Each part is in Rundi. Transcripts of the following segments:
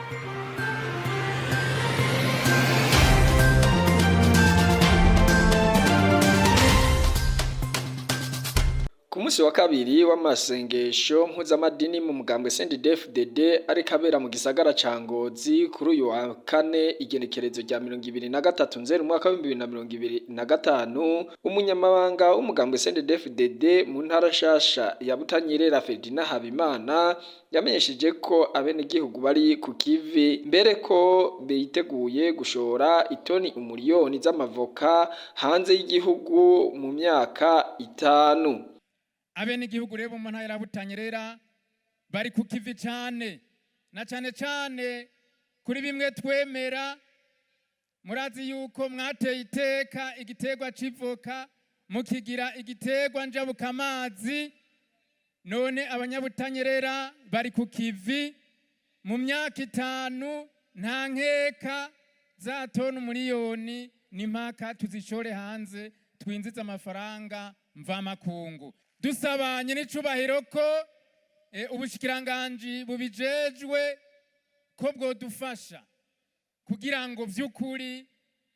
Ku munsi wa kabiri w'amasengesho mpuzamadini mu mugambwe CNDD-FDD ariko abera mu gisagara ca Ngozi kuri uyu wa kane, igenekerezo rya 23 Nzeri umwaka w'2025, umunyamabanga w'umugambwe CNDD-FDD mu ntara nshasha ya Butanyerera, Ferdinand Habimana, yamenyesheje ko abenegihugu bari ku kivi, mbere ko biteguye gushora itoni 1 miliyoni z'amavoka hanze y'igihugu mu myaka 5. Abenegihugu rero mu ntara ya Butanyerera bari ku kivi cane, na cane cane kuri bimwe twemera. Murazi yuko mwateye iteka igiterwa c'ivoka, mukigira igiterwa njabukamazi. None Abanyabutanyerera bari ku kivi. Mu myaka 5, nta nkeka, za toni 1 miliyoni n'impaka tuzishore hanze, twinjize amafaranga mvamakungu. Dusaba nyir'icubahiro ko ubushikiranganji bubijejwe ko bwodufasha kugira ngo vy'ukuri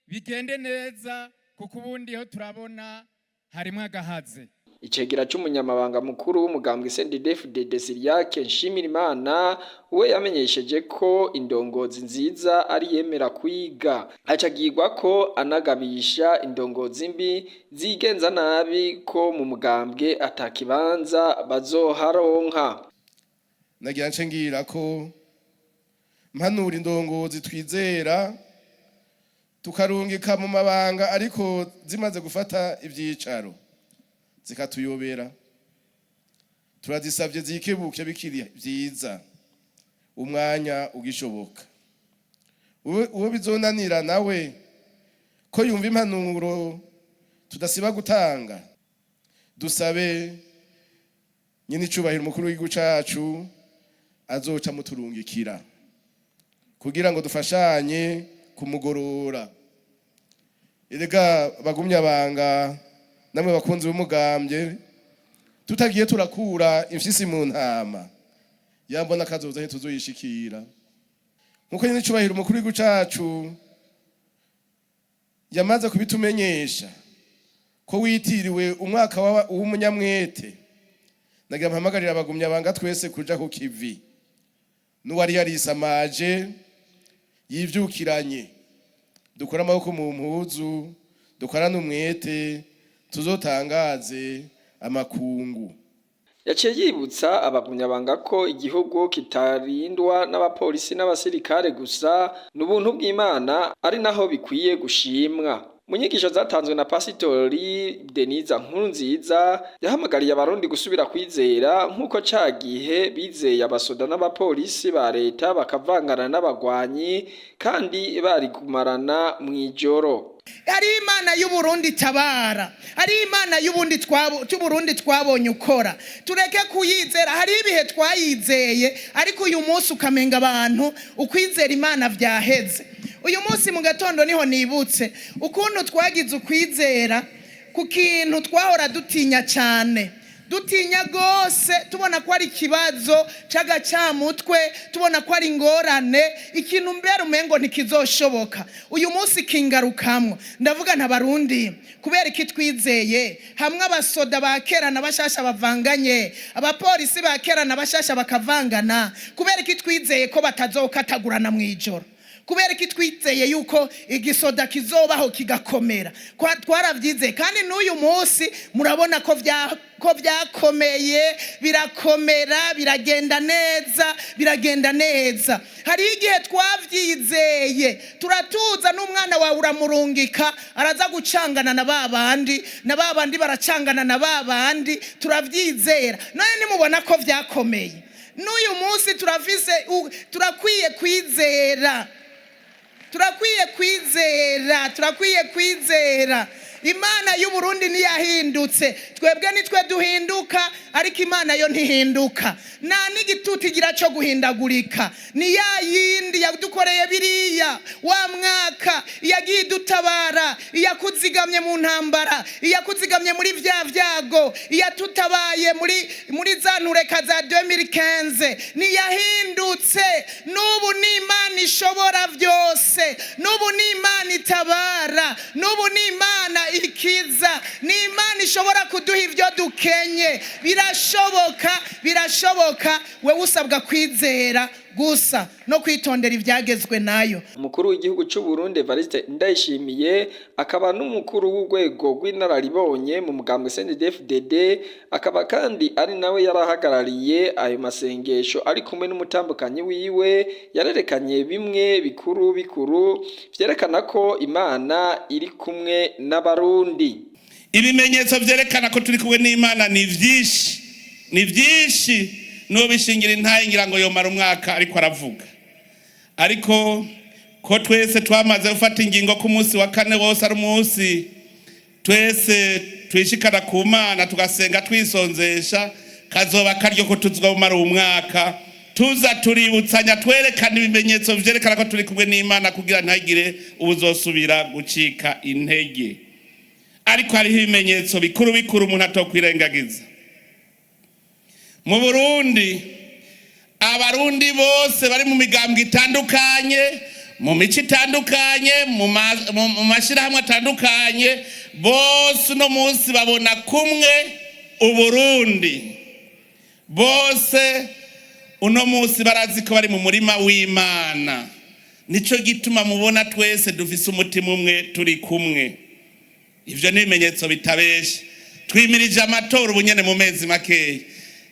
bigende neza, kuko ubundi ho turabona harimwo agahaze. Icegera c'umunyamabanga mukuru w'umugambwe CNDD-FDD, Cyriaque Nshimirimana, we yamenyesheje ko indongozi nziza ari yemera kwiga, acagirwa ko anagabisha indongozi mbi zigenza nabi ko mu mugambwe atakibanza bazoharonka. Nagira nce ngira ko mpanura indongozi twizera tukarungika mu mabanga, ariko zimaze gufata ivyicaro zikatuyobera. Turazisabye zikebuke bikiri vyiza, umwanya ugishoboka. Uwo bizonanira nawe ko yumva impanuro tudasiba gutanga, dusabe nyine icubahiro umukuru w'igihugu cacu azoca muturungikira kugira ngo dufashanye kumugorora. Erega bagumye abanga, namwe bakunzi b'umugambye, tutagiye turakura imfyisi mu ntama, yambona kazoza ntituzoyishikira. Nkuko nyine icubahiro umukuru w'igihugu cacu yamaze kubitumenyesha ko witiriwe umwaka w'umunyamwete, nagira mpamagarira abagumya banga twese kuja ku kivi. N'uwari yarisamaje yivyukiranye, dukore amaboko mu mpuzu, dukorane umwete, tuzotangaze amakungu. Yaciye yibutsa abagumyabanga ko igihugu kitarindwa n'abapolisi n'abasirikare gusa, n'ubuntu bw'Imana ari naho bikwiye gushimwa. Mu nyigisho zatanzwe na Pasitori Denise Nkurunziza, yahamagariye Abarundi gusubira kwizera nk'uko ca gihe bizeye abasoda n'abapolisi ba leta bakavangana n'abagwanyi kandi bari kumarana mw'ijoro. Hari Imana y'Uburundi itabara, hari Imana y'ubundi y'Uburundi twabonye ukora. Tureke kuyizera. Hari ibihe twayizeye, ariko uyu munsi ukamenga abantu ukwizera Imana vyaheze. Uyu munsi mu gatondo niho nibutse ukuntu twagize ukwizera ku kintu twahora dutinya cyane, dutinya rwose, tubona ko ari ikibazo c'agacamutwe, tubona ko ari ingorane, ikintu mbere umengo ntikizoshoboka. Uyu munsi kingarukamwo, ndavuga nta Barundi, kubera iki twizeye hamwe abasoda ba kera na bashasha bavanganye, abapolisi ba kera na bashasha bakavangana? Kubera iki twizeye ko batazokatagurana mw'ijoro? Kubera ko twizeye yuko igisoda kizobaho kigakomera? Twarabyizeye kandi n'uyu munsi murabona ko byakomeye, birakomera, biragenda neza, biragenda neza. Hari igihe twabyizeye, turatuza, n'umwana wawe uramurungika, araza gucangana na ba bandi, na ba bandi baracangana na ba bandi. Turabyizera. None nimubona ko byakomeye, n'uyu munsi turafise turakwiye kwizera, turakwiye kwizera, turakwiye kwizera. Imana y'Uburundi ntiyahindutse. Twebwe nitwe duhinduka, ariko Imana yo ntihinduka, nta n'igitutu igira cyo guhindagurika. Ni ya yindi. Yadukoreye biriya wa mwaka, yagiye idutabara, iyakuzigamye mu ntambara, iyakuzigamye muri vya vyago, iyatutabaye muri za ntureka za 2015, ntiyahindutse. N'ubu ni Imana ishobora byose, n'ubu ni Imana itabara, n'ubu ni Imana ikiza, ni Imana ishobora kuduha ibyo dukenye. Birashoboka, birashoboka. Wewe usabwa kwizera gusa no kwitondera ibyagezwe nayo. Umukuru w'igihugu c'u Burundi Evariste Ndayishimiye, akaba n'umukuru w'urwego rw'inararibonye mu mugambwe CNDD-FDD, akaba kandi ari nawe yarahagarariye ayo masengesho ari kumwe n'umutambukanyi wiwe, yarerekanye bimwe bikuru bikuru vyerekana ko Imana iri kumwe n'Abarundi. Ibimenyetso vyerekana ko turi kumwe n'Imana ni vyinshi, ni vyinshi. Nubishingira intaye ngira ngo yomara umwaka ariko aravuga. Ariko ko twese twamaze gufata ingingo ko umunsi wa kane wose ari umunsi twese twishikana ku Mana, tugasenga twisonzesha, kazoba karyo ko tuzomara umwaka tuza tuributsanya, twerekana ibimenyetso vyerekana ko turi kumwe n'Imana, kugira ntagire ubuzosubira gucika intege. Ariko hariho ibimenyetso bikuru bikuru umuntu atokwirengagiza. Mu Burundi, Abarundi bose bari mu migambwe itandukanye, mu mico itandukanye, mu mashyirahamwe atandukanye, bose uno munsi babona kumwe Uburundi. Bose uno munsi barazi ko bari mu murima w'Imana. Nico gituma mubona twese dufise umutima umwe, turi kumwe. Ivyo ni ibimenyetso bitabesha. Twimirije amatora ubu nyene mu mezi makeya.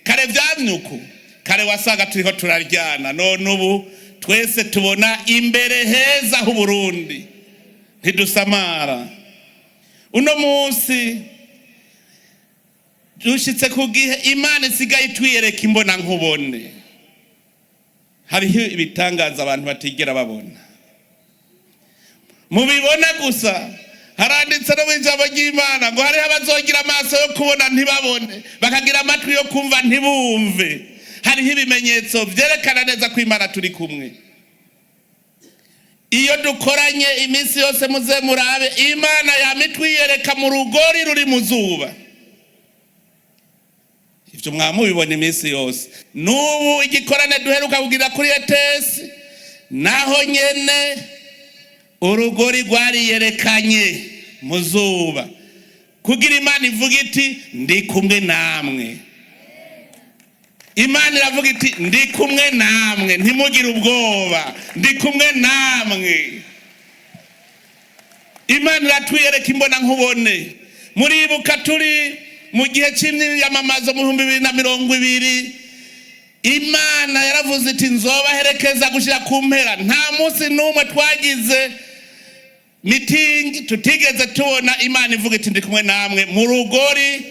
Kare vyamyuku, kare wasanga turiko turaryana. None ubu twese tubona imbere heza h'Uburundi, ntidusamara. Uno munsi dushitse ku gihe Imana isigaye itwiyereka imbona nkubone. Hariho ibitangaza abantu batigera babona, mubibona gusa. Haranditse no mu ijambo ry'Imana ngo hariho abazogira amaso yo kubona ntibabone, bakagira amatwi yo kumva ntibumve. Hariho ibimenyetso vyerekana neza ko Imana turi kumwe. Iyo dukoranye iminsi yose, muze murabe, Imana yama itwiyereka mu rugori ruri mu zuba. Ivyo mwamubibona iminsi yose. N'ubu igikorane duheruka kugira kuri ETS, naho nyene urugori rwariyerekanye mu zuba, kugira Imana ivuga iti: "Ndi kumwe namwe." Imana iravuga iti: "Ndi kumwe namwe, ntimugire ubwoba, ndi kumwe namwe." Imana iratwiyereka imbona nkubone. Muribuka turi mu gihe cy'imyamamazo mu 2020, Imana yaravuze iti: "Nzobaherekeza gushyira ku mpera." Nta munsi n'umwe twagize mitingi tutigeze tubona Imana ivuga iti: "Ndi kumwe namwe," mu rugori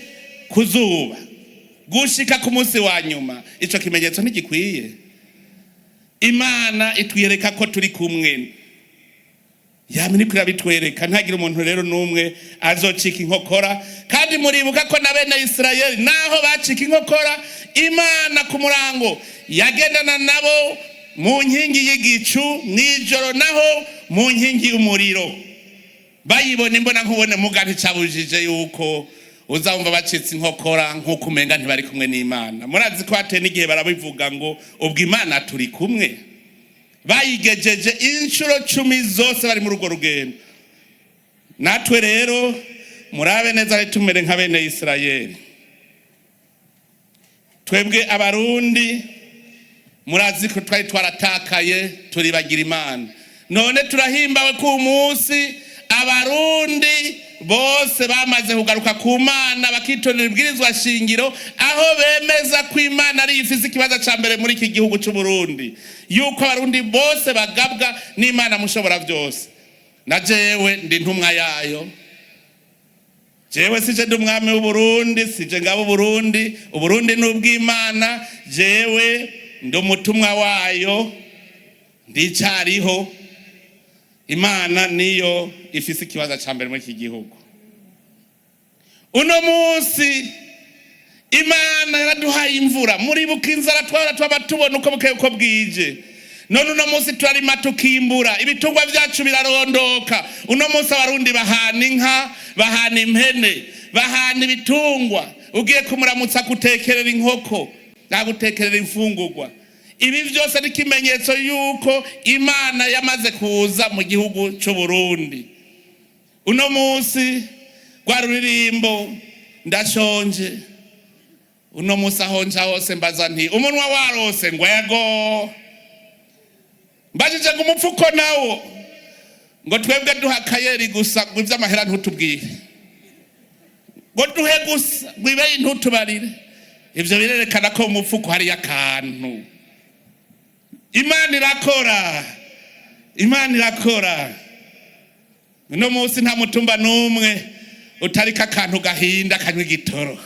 ku zuba, gushika ku munsi wa nyuma. Ico kimenyetso ntigikwiye? Imana itwereka ko turi kumwe, yama iriko irabitwereka. Ntagire umuntu rero n'umwe azocika inkokora. Kandi muribuka ko na bene Isirayeli, naho bacika inkokora, Imana ku murango yagendana nabo mu nkingi y'igicu, mw'ijoro naho mu nkingi y'umuriro. Bayibona imbona nkubone, muga nticabujije yuko uzumva bacitse inkokora, nk'uko umenga ntibari kumwe n'Imana. Murazi ko hateye n'igihe barabivuga ngo: "Ubwo Imana turi kumwe?" Bayigejeje inshuro 10 zose bari muri urwo rugendo. Natwe rero murabe neza, tumere nka bene Isirayeli. Twebwe Abarundi, murazi ko twari twaratakaye, turibagira Imana. None turahimbawe ko umunsi Abarundi bose bamaze kugaruka ku Mana, bakitondera ibwirizwa shingiro, aho bemeza ko Imana ariyo ifise ikibazo ca mbere muri iki gihugu c'u Burundi, yuko Abarundi bose bagabwa n'Imana Mushobora byose. Na jewe ndi ntumwa yayo. Jewe sije ndi umwami w'Uburundi, sije ngabo Uburundi. Uburundi ni ubw'Imana. Jewe ndi umutumwa wayo, ndicariho. Imana niyo ifise ikibazo ca mbere muri iki gihugu. Uno munsi Imana yaraduhaye imvura. Muribuka inzara twahora twaba tubona uko bukeye uko bwije. None uno munsi turarima tukimbura, ibitungwa vyacu birarondoka. Uno munsi Abarundi bahana inka, bahana impene, bahana ibitungwa. Ugiye kumuramutsa gutekerera inkoko, agutekerera imfungurwa. Ibi vyose ni ikimenyetso yuko Imana yamaze kuza mu gihugu c'u Burundi. Uno munsi rwa ruririmbo ndashonje, uno munsi aho nja hose mbaza nti umunwa warose ngwego, mbajije ngo umupfuko nawo, ngo twebwe duha kayeri gusa, ngo ivy'amahera ntutubwire, ngo duhe gusa, ngo ibeyi ntutubarire. Ivyo birerekana ko mu mufuko hariyo akantu. Imana irakora, Imana irakora. Uno munsi nta mutumba n'umwe utariko akantu gahinda kanywa igitoro.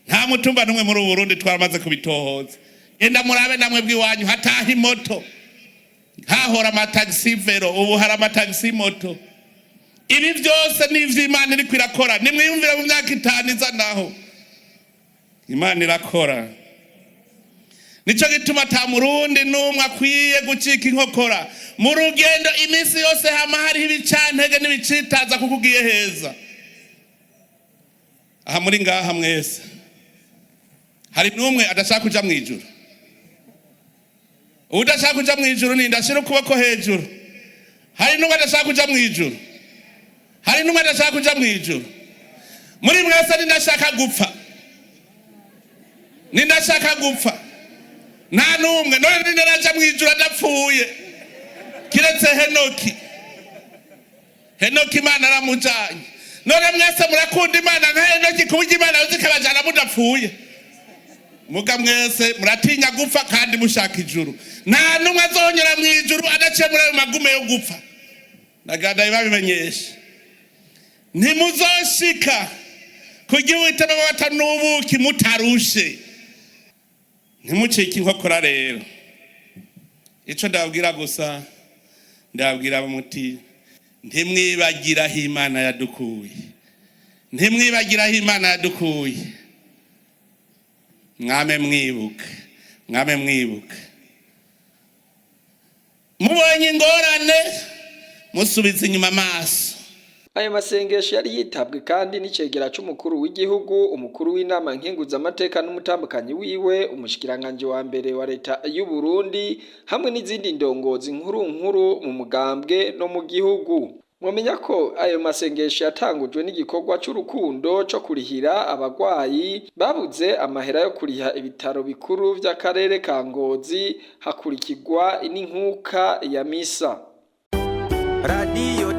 Nta mutumba n'umwe muri Burundi, twaramaze kubitohoza. Genda murabe namwe bw'iwanyu hataha imoto, hahora amatagisi vélo, ubu hari amatagisi moto. Ibi byose ni ivy'Imana iriko irakora. Nimwiyumvire mu myaka 5 iza naho Imana irakora. Nico gituma ata Murundi n'umwe akwiye gucika inkokora mu rugendo. Iminsi yose hama hariho ibicantege n'ibicitaza kuko ugiye heza. Aha muri ngaha mwese hari n'umwe adashaka kuja mw'ijuru? Udashaka kuja mw'ijuru ni ndashira ukuboko hejuru. Hari n'umwe adashaka kuja mw'ijuru? Hari n'umwe adashaka kuja mw'ijuru muri mwese? Nindashaka gupfa? Nindashaka gupfa? Nta n'umwe. None nindaraja mw'ijuru adapfuye kiretse Henoki? Henoki Imana aramujanye. None mwese murakunda Imana nka Henoki, ku buryo Imana yoza ikabajana mudapfuye? Muga mwese muratinya gupfa kandi mushaka ijuru. Nta n'umwe azonyura mw'ijuru adaciye muri ayo magume yo gupfa. Naganda babimenyesha, ntimuzoshika ku gihugu itema amata n'ubuki mutarushe. Ntimucike inkokora rero. Ico ndababwira gusa, ndababwira muti ntimwibagira aho Imana yadukuye, ntimwibagira aho Imana yadukuye. Mwame mwibuka, mwame mwibuka. Mubonye ingorane, musubiza inyuma amaso. Ayo masengesho yari yitabwe kandi n'icegera c'umukuru w'igihugu, umukuru w'inama nkenguzamateka n'umutambukanyi wiwe, umushikiranganji wa mbere wa leta y'u Burundi, hamwe n'izindi ndongozi nkuru nkuru mu mugambwe no mu gihugu. Mwomenya ko ayo masengesho yatangujwe n'igikorwa c'urukundo co kurihira abagwayi babuze amahera yo kuriha ibitaro bikuru vy'akarere ka Ngozi, hakurikirwa n'inkuka ya misa. Radiyo.